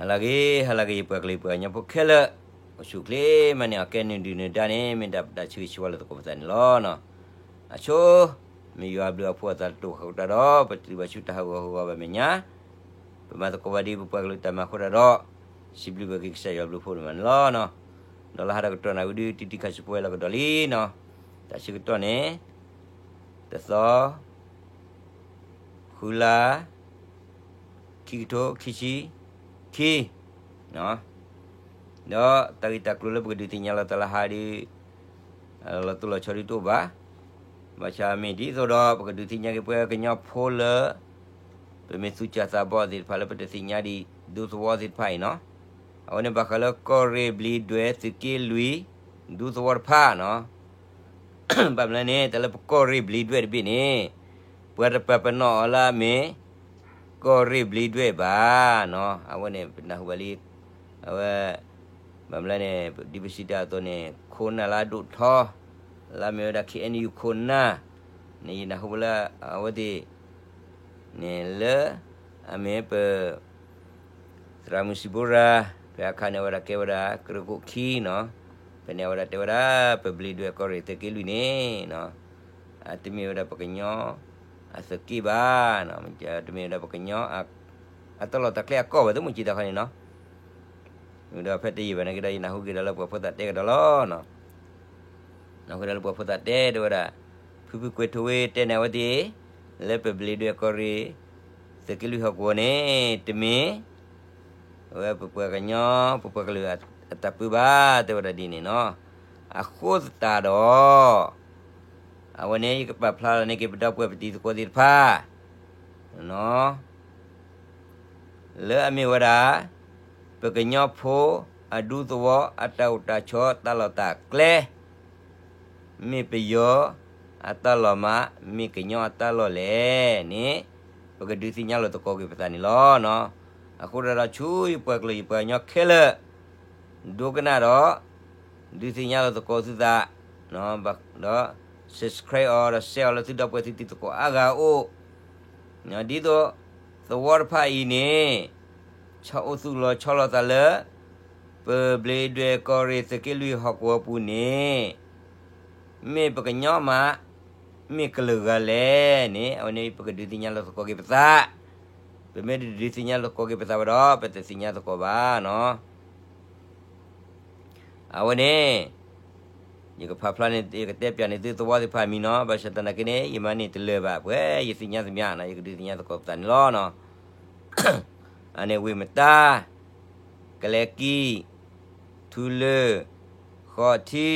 ဟါလၢအဂ့ၤ ဟါလၢအဂ့ၤ ယပှၤကလုာ်ယပှၤကညီဖိခဲလၢာ်, အိၣ်ဆူၣ်အိၣ်ချ့မးန့ၣ် အကဲနုာ်ဒုၣ်နုာ်ဒါန့ၣ် မ့ၢ်ဒၣ်ပတၢ်ဆၢဂ့ၤဆၢဝါလၢသကိးပသးန့ၣ်လီၤ. အဆိ မ့ၢ်ယွၤအဘျုးအဖှိၣ်အသးတတိၢ်ဃာ်အဃိတၢ်ဒီး ပတုၤဘၣ်ဆူတၢ်ဟးဂီၤဟးဂီၤဘၣ်မဲာ်ညါ, ပမၤသကိးဘၣ်ဒ်ပပှၤကလုာ်တၢ်မၤအဃိတၢ်ဒီး စံးဘျုးဘၣ်က့ၤကစၢ်ယွၤဘျုးဖှိၣ်န့ၣ်မးန့ၣ်လီၤ. ဒီးလၢဟါဒီးကတီၢ်နၣ်ဝံၤဒု တံၤတံၤခါဆူပဝဲလီၤကဒီးလံနီၤ, တၢ်ဆၢကတီၢ်န့ၣ် တသီ ဃုလါ ခံကထိခံဆံခံ, ဒီးတၢ်ဂ့ၢ်တၢ်ကျိၤလၢပကဒုးသ့ၣ်ညါလီၤတၢ်လၢဟါဒု လီၤတိၢ်လီၤဆီဒုတအိၣ်ဘၣ်. ဘၣ်ဆၣ်မ့ၢ်ဒ်သိးဒီး ပကဒုးသ့ၣ်ညါက့ၤပှၤကညီဖိလၢ ပမ့ၢ်သူၣ်စၢ်သးဘီၣ်သ့ၣ်တဖၣ်လၢပတသ့ၣ်ညါဒံး ဒူသဝီသ့ၣ်တဖၣ်အံၤနီၤ, အဝဲန့ၣ်ဘၣ်ဃးလၢကီၢ်ရ့ၣ်ဘျံးဒွဲၣ်သုးက့လွံၢ် ဒူသဝီတဖၣ်နီၤ. ဘၣ်မနုၤလဲၣ်န့ၣ် တၢ်လၢပကီၢ်ရ့ၣ်ဘျံးဒွဲၣ်တဘ့ၣ်န့ၣ် ပှၤတပာ်ပနီၣ်အီၤလၢအမ့ၢ် ကီၢ်ရ့ၣ်ဘျံးဒွဲၣ်ဘၣ်နီၤ. အဝဲန့ၣ် ပနၢ်ဟူဘၣ်လံ, အဝဲ ဘၣ်မနုၤလဲၣ်န့ၣ် ဒ်ပစံးတၢ်အသိးန့ၣ် ခိၣ်နၢ်လၢအဒိၣ်ထီ လၢအမ့ၢ်ဝဲဒၣ် ခ့ၣ်အဲၣ်ယူၣ် ခိၣ်နၢ်န့ၣ် ယနၢ်ဟူဘၣ်လၢ အဝဲသ့ၣ်န့ၣ်လၢ အမ့ၢ်ပ သရၣ်မုၣ်စံးဘိရၤ ဖဲအခါန့ၣ် အဝဲဒၣ်ကဲဝဲဒၣ် ကြၢးကိၣ်ခံနီၤ, ဖဲန့ၣ် အဝဲဒၣ်တဲဝဲဒၣ် ပဘျံးဒွဲၣ်ကီၢ်ရ့ၣ်သုးက့လွံၢ်န့ၣ် အတမ့ၢ်ဝဲဒၣ်ပကညီအသုးက့ဘၣ်, တမ့ၢ်ဝဲဒၣ်ပကညီ အတၢ်လီၢ်တၢ်ကျဲအကီၢ်ဘၣ် သုးမုၢ်ကံတၢ်ခီန့ၣ်နီၤ. ဒီးဖဲတယံာ်ဘၣ်န့ၣ်ကဒီး ယနၢ်ဟူက့ၤဒီးလၢပှၤဖိသၣ်တဲကဒီးလီၤ. နၢ်ဟူက့ၤဒီးလၢပှၤဖိသၣ်တဲတဲဝဲဒၣ် ဖုဖုကွဲးထူဝ့ တဲန့ၢ်အဝဲသ့ၣ် လၢပဘျံးဒွဲၣ်ကီၢ်ရ့ၣ် သုးက့လွံၢ်ဟီၣ်ကဝီၤန့ၣ် တမ့ၢ် အဝဲပပှၤကညီ ပပှၤကလုာ်အတၢ်ပၢဘၣ် တဲဝဲဒၣ်ဒ်န့ၣ်နီၤ. အဃိသတးဒီး အဝဲန့ၣ် ယကပာ်ဖျါလီၤန့ၢ်က့ၤ ပဒီပုၢ်ဝဲၢ်ပတံၤသကိးသ့ၣ်တဖၣ် လၢအမ့ၢ်ဝဲဒၣ် ပကညီဖိအဒူသဝီ အတၢ်အိၣ်တၢ်ဆိး တၢ်လီၢ်တၢ်ကျဲ မ့ၢ်ပယီၤအတၢ်လီၢ်မး မ့ၢ်ကညီအတၢ်လီၢ်လဲၣ်န့ၣ် ပကဒုးသ့ၣ်ညါလိာ်သကိးက့ၤပသးန့ၣ်လီၤ. အဃိဒီး ဆူယပှၤကလုာ်ယပှၤကညီခဲလၢာ် ဒိကနၣ်ဒီး ဒုးသ့ၣ်ညါလိာ်သကိးသုသး ဒီး subscribe အီၤ ဒီး share အီၤလၢသုဒီပုၢ်ဝဲၢ်သုတံၤသကိးအါဂၤအအိၣ် ဒ်သိး သဝီတဖၣ်အံၤန့ၣ် ဆီအိၣ်သူၣ်လီၤဆီလီၤသးလၢ ပဘျံးဒွဲၣ်ကီၢ်ရ့ၣ်သုးက့လွံၢ်ဟီၣ်ကဝီၤပူၤန့ၣ် မ့ၢ်ပကညီမး မ့ၢ်ကလုာ်ဂၤလဲၣ်န့ၣ် အဝဲန့ၣ် ပကဒုးသ့ၣ်ညါလိာ်သကိးက့ၤပသး, ပမ့ၢ်တဒုးသ့ၣ်ညါလိာ်သကိးက့ၤပသးဘၣ်ဒီး ပတသ့ၣ်ညါသကိးဘၣ်နီၤ. အဝဲန့ၣ် ယကဖးဖျါန့ၣ် ယကတဲပၠးန့ၢ်သုသဝီသ့ၣ်တဖၣ်အမံၤနီၤ, ဘၣ်ဆၣ်သနာ်က့န့ၣ် ယမၤန့ၢ်တလၢာ်ဘၣ်, ပှဲၤယသ့ၣ်ညါသမျးနီၤ ယကဒုးသ့ၣ်ညါသကိးပသးန့ၣ်လီၤ. အန့ၣ်ဝ့ၢ်မတၤ, ကလဲၤကံ, ထူလၢၢ်, ဃိးထံ,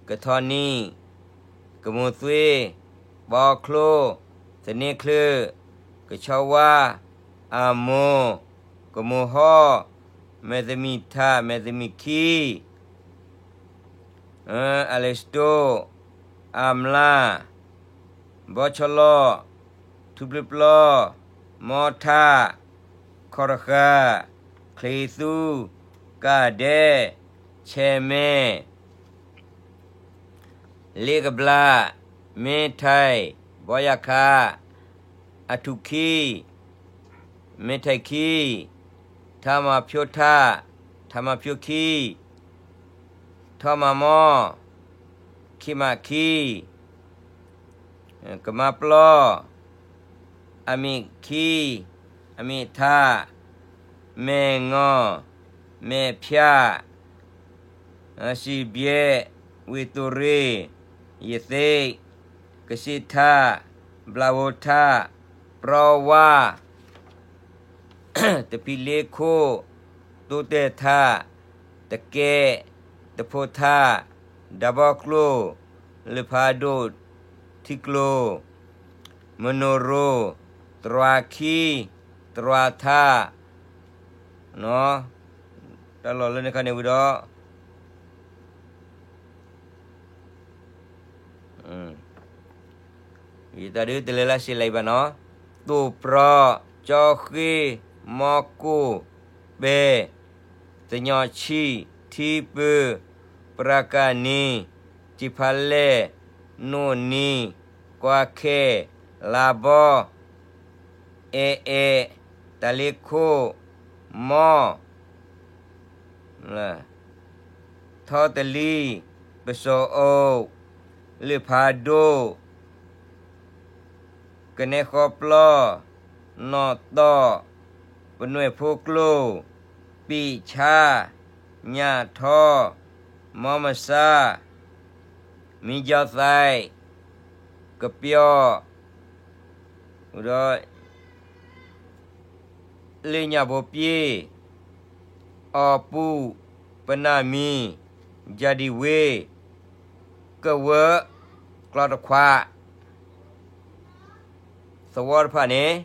ကထီနံ, ကမိၢ်သွ့, ပီချိ, သန့ချၢၣ်, ကဆီဝါ, အမိၢ်, ကမိၢ်ဟီ, မဲာ်သမံးထး, မဲာ်သမံးခံ အလဲစတိ, အမျါ, ဘီဆီလီ, ထူပျီပျီ, မီထး, ခီၣ်တဃာ်, ချံးသူ, ကၣ်ဒဲ, ဆဲးမဲ, လ့ကဘျါ, မ့ထံ, ဘီယၤခး, အထူၣ်ခံ, မ့ထံးခံ, ထးမၤဖၠိထး, ထးမၤဖၠိခံ, ထီမၤမီ, ခံမၤခံ, ကမၤပျီ, အမ့ၢ်ခံ, အမ့ၢ်ထး, မဲၢ်ငီ, မဲၢ်ဖၠး, စံၣ်ဘျဲး, ဝ့ၢ်တိၣ်ရ့ၣ်, ယသ့ၣ်, ကစ့ထး, ဘျးဝိထး, ပြီဝါ တဖံးလ့ခိၣ်, တိတဲာ်ထး, တကဲး, တဖိထး, ဒၢဘီကျိ, လၢဖးဒိၣ်, ထံကျိ, မနိရိၤ, တြၤခံ, တြၤထး, တၢ်လီၢ်လၢန့ၣ်ခါန့ၣ်ဝံၤဒီး ယတၢ်ဒုးတလဲၤလၢစ့လၢအံၤဘၣ်နီၤ, တိၢ်ပြီ, ကၠီဃ့, မီကိၢ်, ပဲၢ်, သညီၣ်ဆံး, ထံပၢၢ်, ပြၤကၣ်နံၤ, စံးဖးလဲၣ်, နိၣ်နံၤ, ကွၢ်ခဲၣ်, လါဘီ, အဲၣ်အဲၣ်, တၢ်လ့ခိၣ်, မီၢ်, ထီတလံ, ပစီၤအိၣ်, လၢၢ်ဖးဒိၣ်, ကနဲဃီပျီ, နီၣ်တီၣ်, ပနွဲၣ်ဖိကျိၣ်, ပံာ်ဆါ, ညၣ်ထီ, မီမဆါ, မံကၠီသဲး, ကပျီ, ဒီး လၢညၣ်ဘိပှ့ၤ, အီၣ်ပူၣ်, ပနၢ်မံၤ, ယၤဒံၣ်ဝ့, ကဝၢ, ကျီတခွး သဝီတဖၣ်န့ၣ်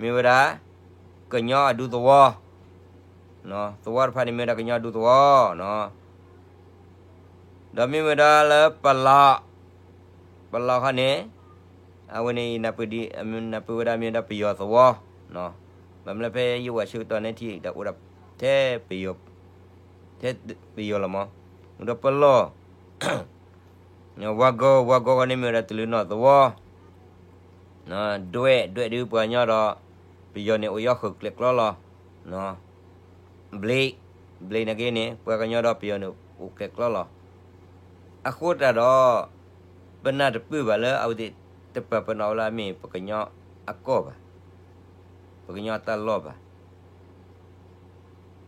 မ့ၢ်ဝဲဒၣ် ကညီအဒူသဝီ, သဝီတဖၣ်န့ၣ်မ့ၢ်ဝဲဒၣ်ကညီအဒူသဝီ, ဒီးမ့မ့ၢ်ဝဲဒၣ်လၢပလီၢ်, ပလီၢ်ခီန့ၣ် အဝဲန့ၣ် နၢ်ပၢၢ်ဝဲဒၣ်မ့ၢ်ဝဲဒၣ်ပယီၤသဝီ, ဘၣ်မနုၤဖဲယဝၤဆၢကတီၢ်န့ၣ်ထံၣ်ဒီးအိၣ်ဒၣ်ထဲပယီၤ, ထဲပယီၤလီၤမး, ဒီးပလီၢ် ဝါဂီၤ, ဝါဂီၤခီန့ၣ်မ့ၢ်ဝဲဒၣ်တလုာ်နီၢ်သဝီ, ဒွဲၣ်, ဒွဲၣ်ဒုးပှၤကညီဒီး ပယီၤန့ၣ်အိၣ်ယီၤဃုာ်ကျဲကျီလီၤ, ဘျ့း, ဘျ့းနာ်က့န့ၣ် ပှၤကညီဒီးပယီၤန့ၣ်အိၣ်ကျဲကျီလီၤ, အဃိသတးဒီး ပနၢ်တပၢၢ်ဘၣ်လၢအဝဲသ့ၣ်တပာ်ပနီၣ်ဝဲလၢအမ့ၢ်ပကညီအကီၢ်ဘၣ်, ပကညီအတၢ်လီၢ်ဘၣ်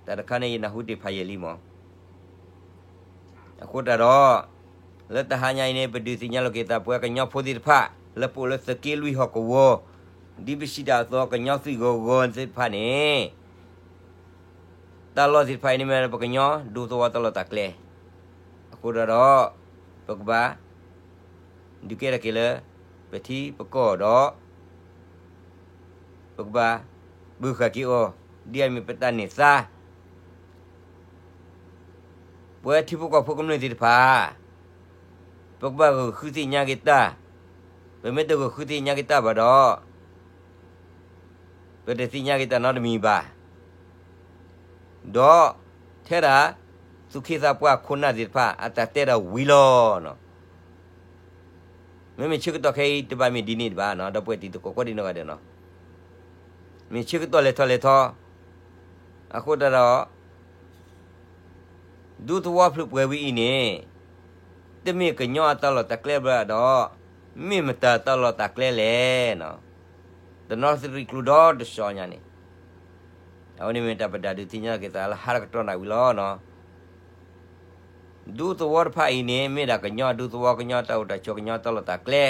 တၢ်တခါန့ၣ် ယနၢ်ဟူတ့ၢ်ဖးယံာ်လံမး. အဃိတၢ်ဒီး လၢတဟါညါအံၤန့ၣ် ပဒုးသ့ၣ်ညါလိာ်က့ၤသးပှၤကညီဖိသ့ၣ်တဖၣ် လၢပအိၣ်လၢသုးက့လွံၢ်ဟီၣ်ကဝီၤ ဒ်ပစံးတၢ်အသိး ကညီသုးဂီၤဂီၤသ့ၣ်တဖၣ်န့ၣ် တၢ်လီၢ်သ့ၣ်တဖၣ်အံၤန့ၣ်မ့ၢ်ပကညီဒူသဝီတၢ်လီၢ်တၢ်ကျဲ, အဃိတၢ်ဒီး ပကဘၣ် ဒုးကဲထီၣ်က့ၤလၢ ပထံပကီၢ်ဒီး ပကဘၣ် ပၢၤဃာ်က့ၤအီၤ ဒ်အမ့ၢ်ပတၢ်န့ၢ်သါ ပဝဲထံဖိကီၢ်ဖိကမျၢၢ်သ့ၣ်တဖၣ် ပကဘၣ်ဂုာ်ဃုသ့ၣ်ညါက့ၤတၢ်, ပမ့ၢ်တဂုာ်ဃုသ့ၣ်ညါက့ၤတၢ်ဘၣ်ဒီး ပတသ့ၣ်ညါက့ၤတၢ်နီတမံၤဘၣ်. ဒီးထဲဒၣ် သူၣ်က့သးပှၢ်ခိၣ်နၢ်သ့ၣ်တဖၣ် အတၢ်တဲဒီးဝံၤလီၤ. မ့မ့ၢ်ဆၢကတီၢ်ခဲအံၤ တဘၣ်မ့ၢ်ဒ်န့ၣ်တဘၣ်နီၤ, ဒီပုၢ်ဝဲၢ်တံၤသကိးကိးဒံနီၢ်ဂၤဒဲးနီၤ, မ့ၢ်ဆၢကတီၢ်လဲၤထီၣ်လဲၤထီ အဃိတၢ်ဒီး ဒူသဝီဖျၢၣ်ပှဲၤဝံၤအံၤန့ၣ် တမ့ၢ်ကညီအတၢ်လီၢ်တၢ်ကျဲဘၣ်ဒီး မ့ၢ်မတၤတၢ်လီၢ်တၢ်ကျဲလဲၣ်. တနီသရံၣ်ကျိၤဒီတစိၤညါန့ၣ် အဝဲန့ၣ်မ့ၢ်တၢ်ပဒုးသ့ၣ်ညါက့ၤသးလၢဟါတကတီၢ်နၣ်ဝံၤလီၤ. ဒူသဝီတဖၣ်အံၤန့ၣ် မ့ၢ်ဒၣ်ကညီဒူသဝီ, ကညီတၢ်အိၣ်တၢ်ဆိး, ကညီတၢ်လီၢ်တၢ်ကျဲ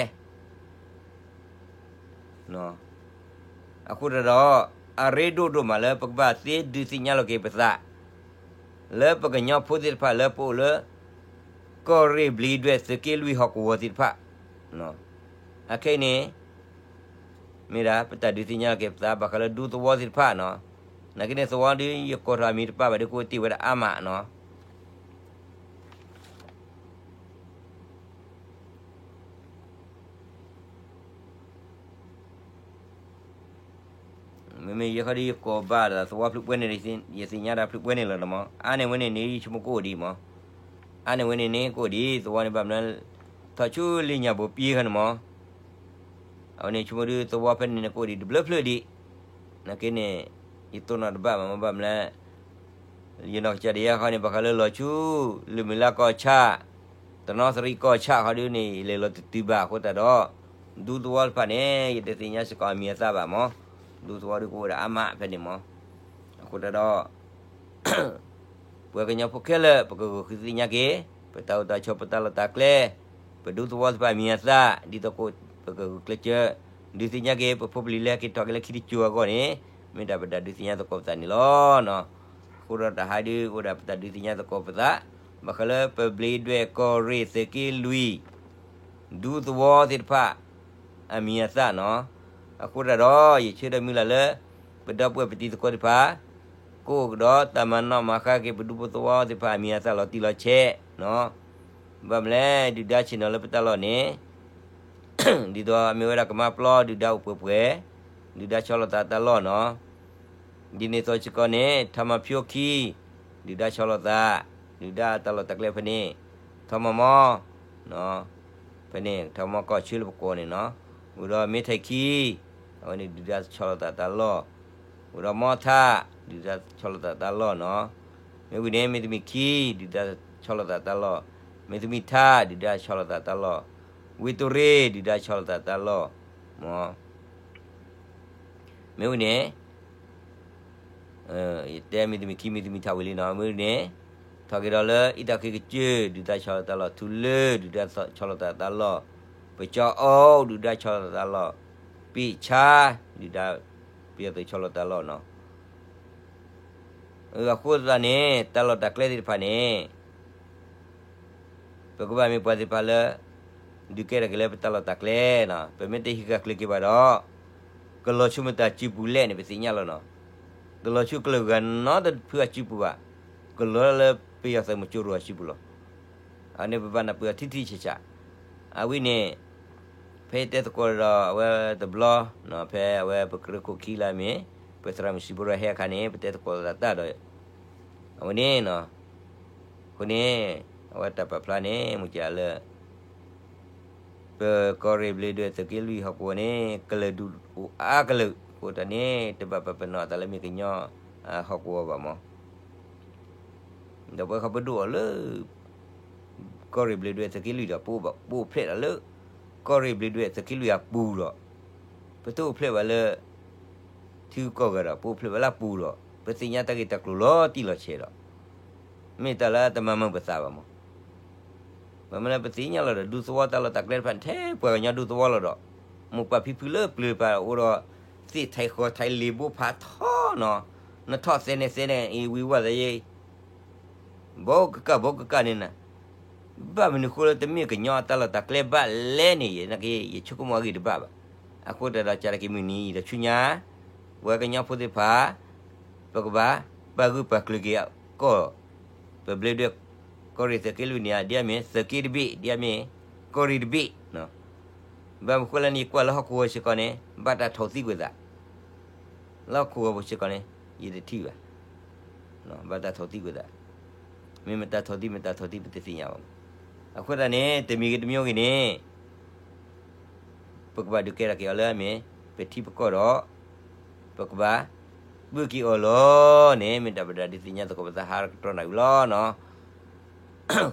အဃိတၢ်ဒီး အရ့ဒိၣ်ဒိၣ်မးလၢပကဘၣ်သ့ဒုးသ့ၣ်ညါလိာ်က့ၤပသး လၢပကညီဖိသ့ၣ်တဖၣ်လၢပအိၣ်လၢ ကီၢ်ရ့ၣ်ဘျံးဒွဲၣ်သုးက့လွံၢ်ဟီၣ်ကဝီၤသ့ၣ်တဖၣ် အခဲအံၤန့ၣ် မ့ၢ်ဒၣ်ပတၢ်ဒုးသ့ၣ်ညါလိာ်က့ၤပသး ဘၣ်ဃးလၢဒူသဝီသ့ၣ်တဖၣ်နီၤ. နာ်က့န့ၣ် သဝီဒုးယကိးထီၣ်အမံၤတပၣ်ဘၣ်ဒီး ကအိၣ်တ့ၢ်ဝဲဒၣ်အါမးနီၤ. မ့မ့ၢ်ယဲခီဒီး ယကိးဘၣ်ဒီးသဝီဖျၢၣ်ပှဲၤန့ၣ်, ယသ့ၣ်ညါဒၣ်ဖျၢၣ်ပှဲၤန့ၣ်လီၤမး. အါန့ၢ်ဝဲန့ၣ်န့ၣ် ယဆိကမိၣ်ကအိၣ်ဒံးမး. အါန့ၢ်ဝဲန့ၣ်န့ၣ် ကအိၣ်ဒံး သဝီန့ၣ် ဘၣ်မနုၤ ထီၣ်ဆူလၢညၣ်ဘိပှ့ၤခီန့ၣ်မး. အဝဲန့ၣ်ဆိကမိၣ်ဒုး သဝီဖဲန့ၣ်န့ၣ် ကအိၣ်ဒံးတဘျုးဖျၢၣ်ဒံး. နာ်က့န့ၣ် ယတိၢ်နီၣ်တဘၣ်မး မ့ၢ်ဘၣ်မနုၤ ယနီၢ်ကစၢ်ဒၣ်ယဲခီန့ၣ် ဘၣ်ဃးလၢလီၤဆူ လၢမုၢ်လါကီၢ်ဆၣ်, တနီသရံၣ်ကီၢ်ဆၣ်ခီဒုးန့ၣ် ယလဲၤလီၤတတုၤဘၣ်အဃိသတးဒီး ဒူသဝီတဖၣ်န့ၣ် ယတသ့ၣ်ညါစ့ၢ်ကီးအမံၤအသၣ်ဘၣ်မး. ဒူသဝီဒုးကအိၣ်ဝဲဒၣ်အါမးဖဲန့ၣ်မး. အဃိသတးဒီး ပှၤကညီဖိခဲလၢာ် ပကဂုာ်ဃုသ့ၣ်ညါက့ၤ ပတၢ်အိၣ်တၢ်ဆိး ပတၢ်လီၢ်တၢ်ကျဲ, ပဒူသဝီသ့ၣ်တဖၣ်အမံၤအသၣ် ဒ်သိးကအိၣ် ပကဂုာ်ကျဲးစၢး ဒုးသ့ၣ်ညါက့ၤ ပဖိပလံၤလၢဟဲက့ၤထီၣ်က့ၤလၢခံတစိၤအဂီၢ်န့ၣ် မ့ၢ်ဒၣ်ပတၢ်ဒုးသ့ၣ်ညါသကိးပသးန့ၣ်လီၤ. အဃိဒီးတဟါဒုးအိၣ်ဒၣ်ပတၢ်ဒုးသ့ၣ်ညါသကိးပသး ဘၣ်ဃးလၢပဘျံးဒွဲၣ်ကီၢ်ရ့ၣ်သုးက့လွံၢ် ဒူသဝီသ့ၣ်တဖၣ် အမံၤအသၣ်နီၤ. အဃိသတးဒီး ယဆၢဒီးမုၢ်လၢ်လၢ ပဒီပုၢ်ဝဲၢ်ပတံၤသကိးသ့ၣ်တဖၣ် ကအိၣ်ကဒီးတၢ်မၤနီၣ်မၤဃါက့ၤ ပဒူပသဝီသ့ၣ်တဖၣ်အမံၤအသၣ်လီၤတံၢ်လီၤဆဲးနီၤ. ဘၣ်မနုၤလဲၣ် ဒုၣ်ဒါဆ့ၣ်နီၤလၢပတၢ်လီၢ်န့ၣ် ဒ်သိးအမ့ၢ်ဝဲဒၣ်ကမါပျီ ဒုၣ်ဒါအိၣ်ပှဲၤပှဲၤ, ဒုၣ်ဒါဆီလီၤသးတၢ်လီၢ်နီၤ. ဒ်န့ၣ်အသိးစ့ၢ်ကီးန့ၣ် ထီမီဖၠိခံ ဒုၣ်ဒါဆီလီၤသး, ဒုၣ်ဒါတၢ်လီၢ်တၢ်ကျဲဖဲန့ၣ် ထီမီမီ ဖဲန့ၣ် ထီမီကီၢ်ဆၢလၢပကိးန့ၣ်နီၤ. ဝံၤဒီးမ့ထံခံ အဝဲန့ၣ်ဒုၣ်ဒါဆီလီၤသးတၢ်လီၢ်, ဝံၤဒီးမီထး ဒုၣ်ဒါဆီလီၤသးတၢ်လီၢ်နီၤ. မ့ၢ်ဝံၤန့ၣ် မ့ၢ်သမံးခံ ဒုၣ်ဒါဆီလီၤသးတၢ်လီၢ်, မ့ၢ်သမံးထါ ဒုၣ်ဒါဆီလီၤသးတၢ်လီၢ်, ဝ့ၢ်တိၣ်ရ့ၣ် ဒုၣ်ဒါဆီလီၤသးတၢ်လီၢ်, မ့ၢ်ဝံၤန့ၣ် ယတဲမ့ၢ်သမံးခံ မ့ၢ်သမံးထါဝံၤလံနီၤ. မ့ၢ်ဝံၤန့ၣ် ထီၣ်က့ၤဒီးလၢအံးထီၣ်က့ၤကစၢၢ် ဒုၣ်ဒါဆီလီၤသးတၢ်လီၢ်, ထူလၢ ဒုၣ်ဒါဆီလီၤသးတၢ်လီၢ်, ပကၠီအီ ဒုၣ်ဒါဆီလီၤသးတၢ်လီၢ်, ပ့းဆါ ဒုၣ်ဒါ ပယီၤသုးဆီလီၤသးတၢ်လီၢ်နီၤ. အဃိသတးန့ၣ် တၢ်လီၢ်တၢ်ကျဲသ့ၣ်တဖၣ်န့ၣ် ပကဘၣ်မ့ၢ်ပှၤသ့ၣ်တဖၣ်လၢ ဒုးကဲထီၣ်က့ၤလၢပတၢ်လီၢ်တၢ်ကျဲနီၤ. ပမ့ၢ်တဟံးဃာ်ကျၢၤက့ၤဘၣ်ဒီး ကလီၤဆူမတၤစုပူၤလဲၣ်န့ၣ် ပသ့ၣ်ညါလီၤနီၤ. တလီၤဆူကလုာ်ဂၤနီတဖုအစုပူၤဘၣ်, ကလီၤလၢပယီၤသုးမီၤစိရိၤအစုပူၤလီၤ. အန့ၣ်ပဘၣ်နၢ်ပၢၢ်အီၤထံထံဆးဆး. အဝံၤန့ၣ် ဖဲယတဲသကိးဒီးအဝဲတဘျီ, ဖဲအဝဲပကရၢခိၣ်ခံလၢအမ့ၢ် ပသရၣ်မုၣ်စံးဘိရၤဟဲအခါန့ၣ် ပတဲသကိးသးတၢ်ဒီး အဝဲန့ၣ်နီၤ, အဃိန့ၣ် အဝဲတၢ်ပာ်ဖျါန့ၣ် မ့ၢ်ကလၢ ပကီၢ်ရ့ၣ်ဘျ့းဒွဲၣ်သုးက့လွံၢ်ဟီၣ်ကဝီၤန့ၣ် ကလုာ်ဒူၣ်အိၣ်အါကလုာ်အဃိသတးန့ၣ် တဘၣ်ပာ်ပနီၣ်အသးလၢမ့ၢ်ကညီဟီၣ်ကဝီၤဘၣ်မး. ဒီးပှၤခီပဒိၣ်အီၤလၢ ကီၢ်ရ့ၣ်ဘျ့းဒွဲၣ်သုးက့လွံၢ်ဒီး ပအိၣ်ဖျဲၣ်ဒီးလၢ ကီၢ်ရ့ၣ်ဘျ့းဒွဲၣ်သုးက့လွံၢ်အပူၤဒီး ပတအိၣ်ဖျဲၣ်ဘၣ်လၢ ထံဂုၤကီၢ်ဂၤဒီး ပအိၣ်ဖျဲၣ်ဘၣ်လၢအပူၤဒီး ပသ့ၣ်ညါတၢ်ဂ့ၢ်တၢ်ကျိၤလီၤတံၢ်လီၤဆဲးဒီး မ့ၢ်တၢ်လၢတမၤမုာ်ပသးဘၣ်မး. ဘၣ်မနုၤလၢပသ့ၣ်ညါလီၤဒီး ဒူသဝီတၢ်လီၢ်တၢ်ကျဲတဖၣ်န့ၣ် ထဲပှၤကညီဒူသဝီလီၤဒီး မိၢ်ပၢ်ဖံဖုလၢပျၢၤတဖၣ်အိၣ်ဒီး သ့ၣ်ထံၣ်ဃီထံၣ်လံာ်ဘိဖးထီနီၤ, နထီၣ်သဲန့ၣ်သဲန့ၣ် အံၤဝံၤဝဲသးယဲ ဘီကကၢ်ဘီကကၢ်န့ၣ်နၤ, ဘၣ်မနုၤဃိလၢတမ့ၢ်ကညီတၢ်လီၢ်တၢ်ကျဲဘၣ်လဲၣ်န့ၣ် ယဲနာ်က့ ယဆိကမိၣ်အဂ့ၢ်တဘၣ်ဘၣ်. အဃိတၢ်ဒီးကၢ်တက့ၤမုၢ်နံၤအံၤဒီးဆူညါ ပှၤကညီဖိသ့ၣ်တဖၣ် ပကဘၣ်ပာ်ဂၢၢ်ပာ်ကျၢၤက့ၤအကီၢ်, ပဘျ့းဒွဲၣ်ကီၢ်ရ့ၣ်သုးက့လွံၢ်န့ၣ် ဒ်အမ့ၢ်သုးက့တဘ့ၣ် ဒ်အမ့ၢ်ကီၢ်ရ့ၣ်တဘ့ၣ် ဘၣ်မနုၤဃိလၢနကွၢ်လၢဟီၣ်ကဝီၤစ့ၢ်ကီးန့ၣ် ဘၣ်တၢ်ထီၣ်သံကွံာ်သး, လၢဟီၣ်ကဝီၤပူၤစ့ၢ်ကီးန့ၣ် ယတထံၣ်ဘၣ်, ဘၣ်တၢ်ထီၣ်သံကွံာ်သး, မ့ၢ်မတၤထီၣ်သံ မတၤထီၣ်သံပတသ့ၣ်ညါဘၣ်. အဃိသတးန့ၣ် တမံၤဂ့ၤတမံၤဂ့ၤန့ၣ် ပကဘၣ်ဒုးကဲထီၣ်က့ၤအီၤလၢအမ့ၢ် ပထံပကီၢ်ဒီး ပကဘၣ်ပၢက့ၤအီၤလီၤန့ၣ် မ့ၢ်တၢ်ပဒၣ်ဒုးသ့ၣ်ညါသကိးပသးဟါကတြီနၤဝံၤလီၤနီၤ.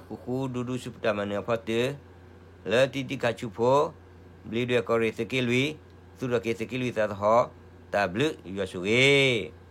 ဃူဃူဒူဒူဆူပတၢ်မၤနၢၤအဖီတၢၢ် လၢတံၤတံၤခါဆူဖိ ဘျ့းဒွဲၣ်ကီၢ်ရ့ၣ်သုးက့လွံၢ် သူၣ်ထီၣ်က့ၤသုးက့လွံၢ်သးသဟီၣ် တၢ်ဘျုးယွၤဆိၣ်ဂ့ၤ